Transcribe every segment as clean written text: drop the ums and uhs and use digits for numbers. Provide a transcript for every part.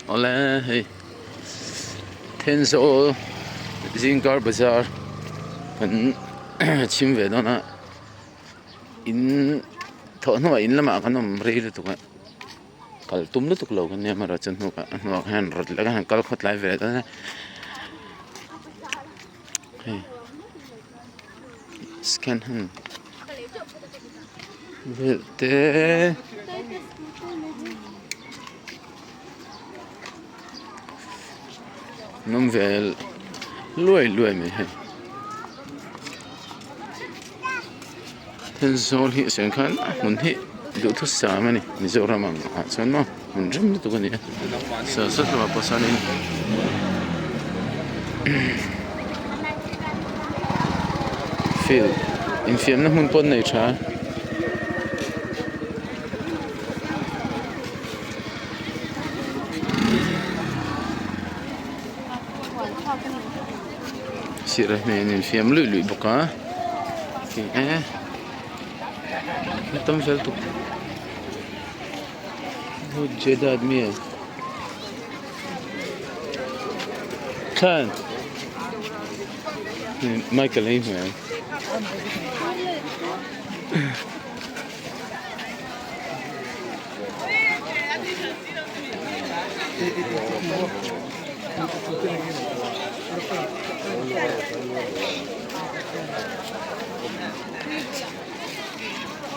Awle hei Thenzawl zingkar bazar kan chhim ve dawn a in thawh hnuah in lamah kan awm rei lutuk a kal tum lutuk lo kan nia amaherawhchu hnuah a hnuah hian rawt leh kan han kal khawt lai ve dawn a hei scan hun vel te. An awm ve luai luai mai hei Thenzawl hi a sawi ang khan a hmun hi duhthusam a ni Mizoram ang ah chuan maw hmun rem lutuk a ni a saw saw lamah pawh sawnin field infiamna hmun pawh an nei tha a. Sirah hmel in fiam luih luih bawk a ti e tam fel tuk bahut jeda aadmi hai khan Michael a hmu em.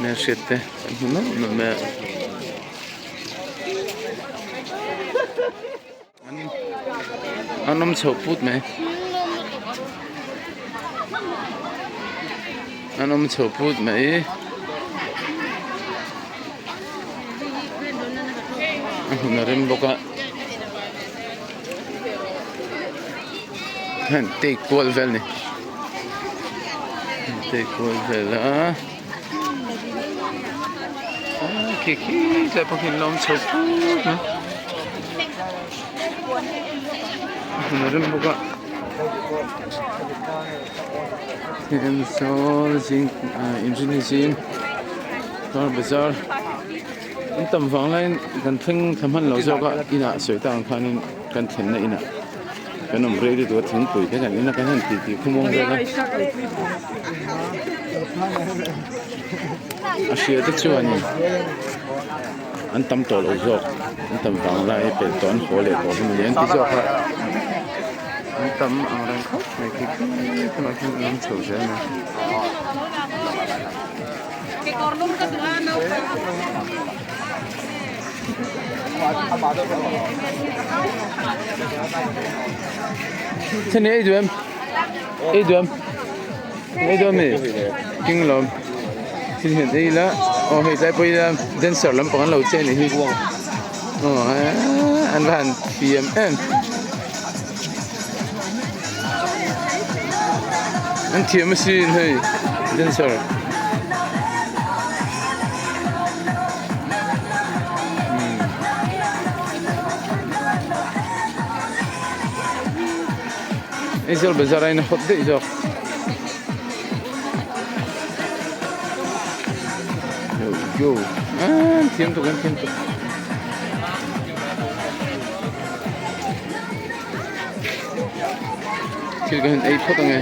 Hmelhriat te an hmu nawlh nawlh mai a. An awm chhoh put mai an awm chhoh put mai a hmun a rem bawk a heng take kual vel a ni take kual vel a khi khi tlai pawh khi an la awm chho put mai a hmun a rem bawk a heng saw zing ah inrinni zing car bazar an tam vang laiin kan thleng thla hman lo zawk a inah sawi tak ang khanin kan thlenna inah kan awm rei lutuk a thingpui te kan in a kan han titi khawmuang vel a a hria te chuanin an tam tawh lo zawk an tam vang lai a pelh tawh an haw leh tawh hlawm a ni an ti zawk a an tam ang reng khawp mai khi khi tunah khian an awm chho zel mai. Theni ei duh em ei duh em ei duh ami king lawm thil hian ei ila aw hei tlai pawh ila dancer lampang an lo che anih hi aw an va han thiam em an thiam asin hei dancer. Aizawl bazar ain a hawt daih zawk. Yo yo an thiam tuk an thiam tuk. Thil ka han ei phawt ange.